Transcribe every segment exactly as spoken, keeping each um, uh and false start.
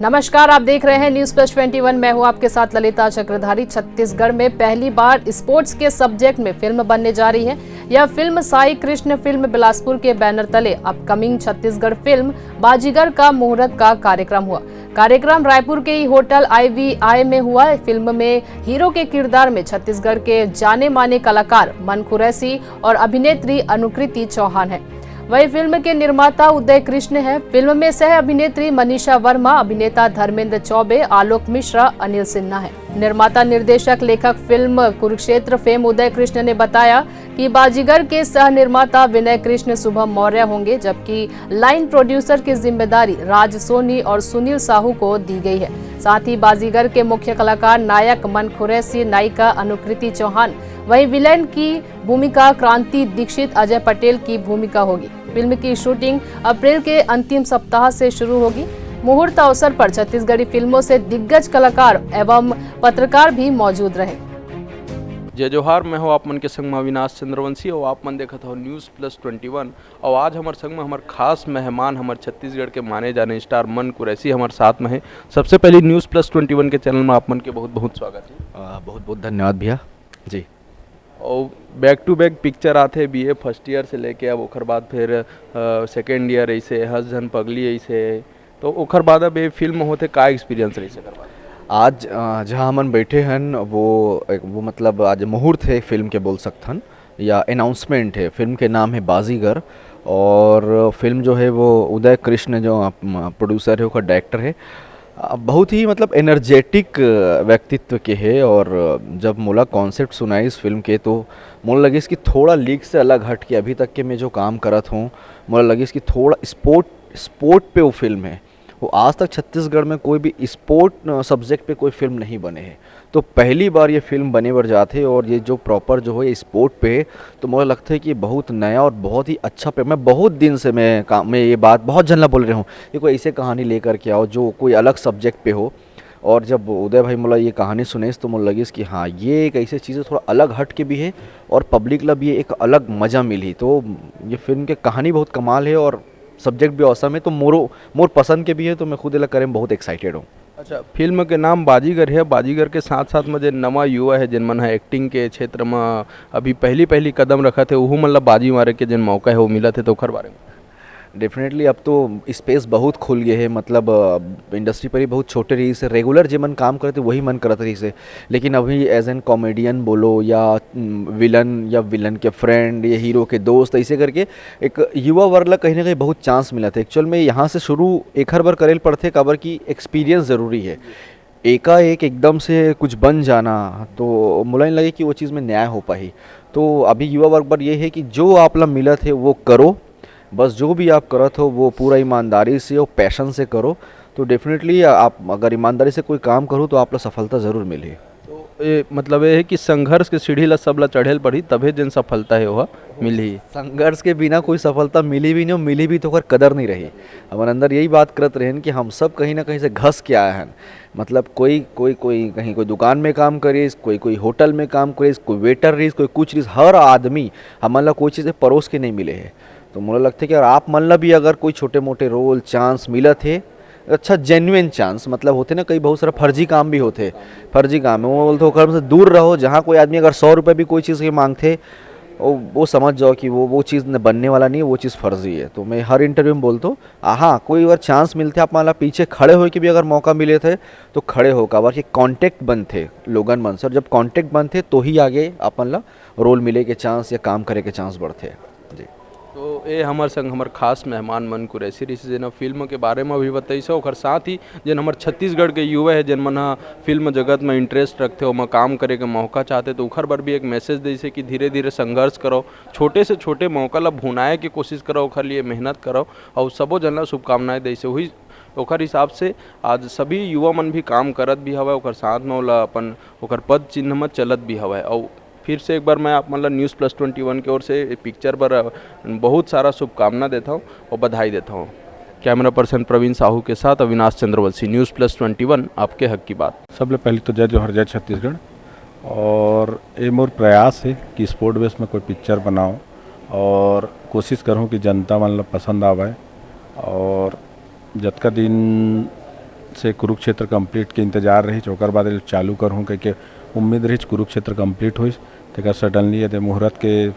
नमस्कार, आप देख रहे हैं News Plus Twenty One। मैं हूं आपके साथ ललिता चक्रधारी। छत्तीसगढ़ में पहली बार स्पोर्ट्स के सब्जेक्ट में फिल्म बनने जा रही है। यह फिल्म साई कृष्ण फिल्म बिलासपुर के बैनर तले अपकमिंग छत्तीसगढ़ फिल्म बाजीगर का मुहूर्त का कार्यक्रम हुआ। कार्यक्रम रायपुर के ही होटल आईवीआई में हुआ। फिल्म में हीरो के किरदार में छत्तीसगढ़ के जाने माने कलाकार मन कुरैशी और अभिनेत्री अनुकृति चौहान है। वहीं फिल्म के निर्माता उदय कृष्ण है। फिल्म में सह अभिनेत्री मनीषा वर्मा, अभिनेता धर्मेंद्र चौबे, आलोक मिश्रा, अनिल सिन्हा है। निर्माता, निर्देशक, लेखक फिल्म कुरुक्षेत्र फेम उदय कृष्ण ने बताया कि बाजीगर के सह निर्माता विनय कृष्ण शुभम मौर्य होंगे, जबकि लाइन प्रोड्यूसर की जिम्मेदारी राज सोनी और सुनील साहू को दी गई है। साथ ही बाजीगर के मुख्य कलाकार नायक मन कुरैशी, नायिका अनुकृति चौहान, वहीं विलेन की भूमिका क्रांति दीक्षित, अजय पटेल की भूमिका होगी। फिल्म की शूटिंग अप्रैल के अंतिम सप्ताह से शुरू होगी। मुहूर्त अवसर पर छत्तीसगढ़ी फिल्मों से दिग्गज कलाकार एवं पत्रकार भी मौजूद रहे। जय जोहार, मैं हूं आप मन के संग म अविनाश चंद्रवंशी और आप मन देखत हो News Plus Twenty One। और आज हमर संग में हमर खास मेहमान, हमर छत्तीसगढ़ के माने जाने स्टार मन कुरैशी हमर साथ में है। सबसे पहले News Plus Twenty One के चैनल में आप मन के बहुत बहुत स्वागत है। आ, बहुत बहुत धन्यवाद भैया जी। और बैक टू बैक पिक्चर आथे बीए फर्स्ट ईयर से लेके, अब ओकर बाद फिर सेकेंड ईयर ऐसे हंस झन पगली ऐसे, तो ओकर बाद अब ये फिल्म होथे, का एक्सपीरियंस रही से? आज आ, जहाँ हमन बैठे हन वो एक, वो मतलब आज मुहूर्त है फिल्म के बोल सकथन या अनाउंसमेंट है। फिल्म के नाम है बाजीगर और फिल्म जो है वो उदय कृष्ण जो प्रोड्यूसर है, ओकर डायरेक्टर है। आ, बहुत ही मतलब एनर्जेटिक व्यक्तित्व के है और जब मोला कॉन्सेप्ट सुनाइस फिल्म के तो मोला लगिस कि थोड़ा लीक से अलग हट के अभी तक के मैं जो काम करत हूँ, मोला लगिस कि थोड़ा स्पोर्ट स्पोर्ट पे वो फिल्म है। वो आज तक छत्तीसगढ़ में कोई भी स्पोर्ट सब्जेक्ट पे कोई फिल्म नहीं बने है। तो पहली बार ये फिल्म बने बर जाथे और ये जो प्रॉपर जो है ये स्पोर्ट पे है, तो मोला लगता है कि बहुत नया और बहुत ही अच्छा पे। मैं बहुत दिन से मैं काम मैं ये बात बहुत झन ला बोल रहे हूँ कि कोई ऐसे कहानी लेकर के आओ जो कोई अलग सब्जेक्ट पे हो। और जब उदय भाई मोला ये कहानी सुनेस तो मोला लगिस कि हाँ, ये एक ऐसे चीज़ है थोड़ा अलग हट के भी है और पब्लिक ला भी एक अलग मज़ा मिलही। तो ये फिल्म के कहानी बहुत कमाल है और सब्जेक्ट भी औसम है, तो मोरो मोर पसंद के भी है, तो मैं खुद एला करे में बहुत एक्साइटेड हूँ। अच्छा, फिल्म के नाम बाजीगर है। बाजीगर के साथ साथ में जे नवा युवा है, जिन मन ह एक्टिंग के क्षेत्र में अभी पहली पहली कदम रखत है, उहू मन ला बाजी मारे के जिन मौका है वो मिलत है, तो ओखर बारे में। डेफिनेटली अब तो स्पेस बहुत खुल गए है। मतलब इंडस्ट्री पर ही बहुत छोटे रही से, रेगुलर जे मन काम करते वही मन करत रही से। लेकिन अभी एज एन कॉमेडियन बोलो या विलन या विलन के फ्रेंड या हीरो के दोस्त, ऐसे करके एक युवा वर्ग ला कहीं ना कहीं बहुत चांस मिलत है। एक्चुअल में यहाँ से शुरू एखर बर करेल पड़थे, काबर कि एक्सपीरियंस ज़रूरी है। एकाएक एकदम से कुछ बन जाना तो मोला नहीं लगे कि वो चीज़ में न्याय हो पाही। तो अभी युवा वर्ग बर ये है कि जो आप ला मिलत है वो करो, बस जो भी आप करत हो वो पूरा ईमानदारी से और पैशन से करो। तो डेफिनेटली आप अगर ईमानदारी से कोई काम करो तो आप ला सफलता ज़रूर मिलही। तो ये मतलब ये है कि संघर्ष के सीढ़ी ला सब ला चढ़े ल पड़ही, तभे जेन सफलता है वह मिलही। संघर्ष के बिना कोई सफलता मिली भी नहीं और मिली भी तो ओकर कदर नहीं रही। हमर अंदर यही बात करत रहेन कि हम सब कहीं ना कहीं से घस के आए हैं। मतलब कोई कोई कोई कहीं कोई दुकान में काम करिस, कोई कोई होटल में काम करिस, कोई वेटर रहिस, कोई कुछ रहिस, हर आदमी हमन ला कोई चीज़ परोस के नहीं मिले है। तो मोला लगथे कि अगर आप मन ला भी अगर कोई छोटे मोटे रोल चांस मिलत है, अच्छा जेन्युइन चांस, मतलब होथे ना कई बहुत सारा फर्जी काम भी होथे, फर्जी काम है, वो बोलते ओकर से दूर रहो। जहाँ कोई आदमी अगर सौ रुपये भी कोई चीज़ के मांगथे, वो, वो समझ जाओ कि वो वो चीज़ न बनने वाला नहीं है, वो चीज़ फर्जी है। तो मैं हर इंटरव्यू में बोलता हूँ, हाँ, कोई अगर चांस मिलथे आप मन ला पीछे खड़े होए के भी अगर मौका मिले थे तो खड़े हो, काबर कि कॉन्टैक्ट बनथे लोगन मन से, और जब कॉन्टैक्ट बनथे तो ही आगे अपन ला रोल मिले के चांस या काम करे के चांस बढ़थे। जी। तो ये हमर संग हमर खास मेहमान मन कुरैशी रहिस, जेन ह फिल्म के बारे में भी बताइस, ओकर साथ ही जेन हमर छत्तीसगढ़ के युवा है, जेन मन ह फिल्म जगत में इंटरेस्ट रखथे, ओमा काम करे के मौका चाहथे, तो ओखर बर भी एक मैसेज देइस कि धीरे धीरे संघर्ष करो, छोटे से छोटे मौका ला भुनाए के कोशिश करो, ओखर लिए मेहनत करो, और सबो जन ला शुभकामनाएं देइस। वही ओखर हिसाब से आज सभी युवा मन भी काम करत भी हवय, ओकर साथ में ओला अपन ओकर पद चिन्ह में चलत भी हवय। और फिर से एक बार मैं आप मन ला News Plus Twenty One के ओर से ए पिक्चर बर बहुत सारा शुभकामना देता हूँ और बधाई देता हूँ। कैमरा पर्सन प्रवीण साहू के साथ Avinash Chandravanshi, News Plus Twenty One, आपके हक की बात। सबले पहले तो जय जोहार, जय छत्तीसगढ़। और ये मोर प्रयास है कि स्पोर्ट बेस में कोई पिक्चर बनाओ और कोशिश करूँ कि जनता मन ला पसंद आवे। और जतका दिन से कुरुक्षेत्र कंप्लीट के इंतजार रहिस, ओकर बाद एला चालू करहूँ कहिके उम्मीद रहिस। कुरुक्षेत्र कंप्लीट होइस, तेकर सडनली एदे मुहूर्त के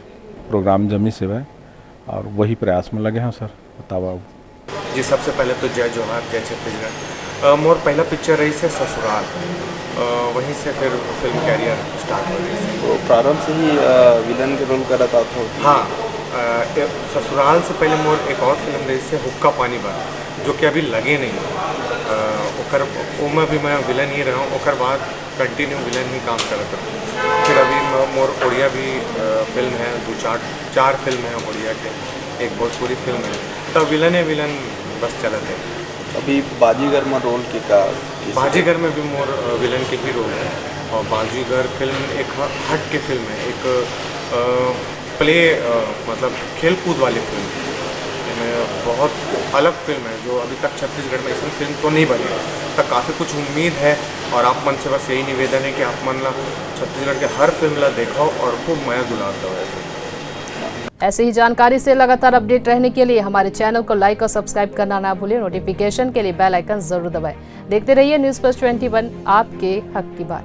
प्रोग्राम जमिस हेवय और वही प्रयास में लगे हन सर। बतावा। जी, सबसे पहले तो जय जोहार, जय छत्तीसगढ़। अ, मोर पहला पिक्चर रहिस हे ससुराल, अ, वहीं से फिर फिल्म कैरियर स्टार्ट हो गई। तो प्रारंभ से ही, अ, विलन के रोल करत आत हो? हाँ, अ, ए-, ससुराल से पहले मोर एक और फिल्म रहिस हे हुक्का पानी बर, जो कि अभी लगे नहीं। अ, ओकर, ओमा भी मैं विलन ही रहा हूँ। ओकर बाद कंटिन्यू विलन ही काम करत रहूँ। फिर अभी म-, मोर ओड़िया भी, अ, फिल्म है, दो चार, चार फिल्म है ओड़िया के, एक भोजपुरी फिल्म है, तो विलन है विलन बस चलत है। अभी बाजीगर में रोल के का, किस बाजीगर में भी मोर, अ, विलन के ही रोल है और बाजीगर फिल्म एक ह-, हट के फिल्म है, एक, अ, प्ले, अ, मतलब खेल कूद वाली फिल्म, एमे बहुत अलग फिल्म है, जो अभी तक छत्तीसगढ़ में ऐसी फिल्म तो नहीं बनी है। तो काफ़ी कुछ उम्मीद है और आप मन से बस यही निवेदन है कि आप मन ला छत्तीसगढ़ के हर फिल्म ला देखो और खूब मया दुलार दो ऐसे। ऐसे ही जानकारी से लगातार अपडेट रहने के लिए हमारे चैनल को लाइक और सब्सक्राइब करना ना भूलें। नोटिफिकेशन के लिए बेल आइकन जरूर दबाएं। देखते रहिए न्यूज़ प्लस ट्वेंटी वन, आपके हक की बात।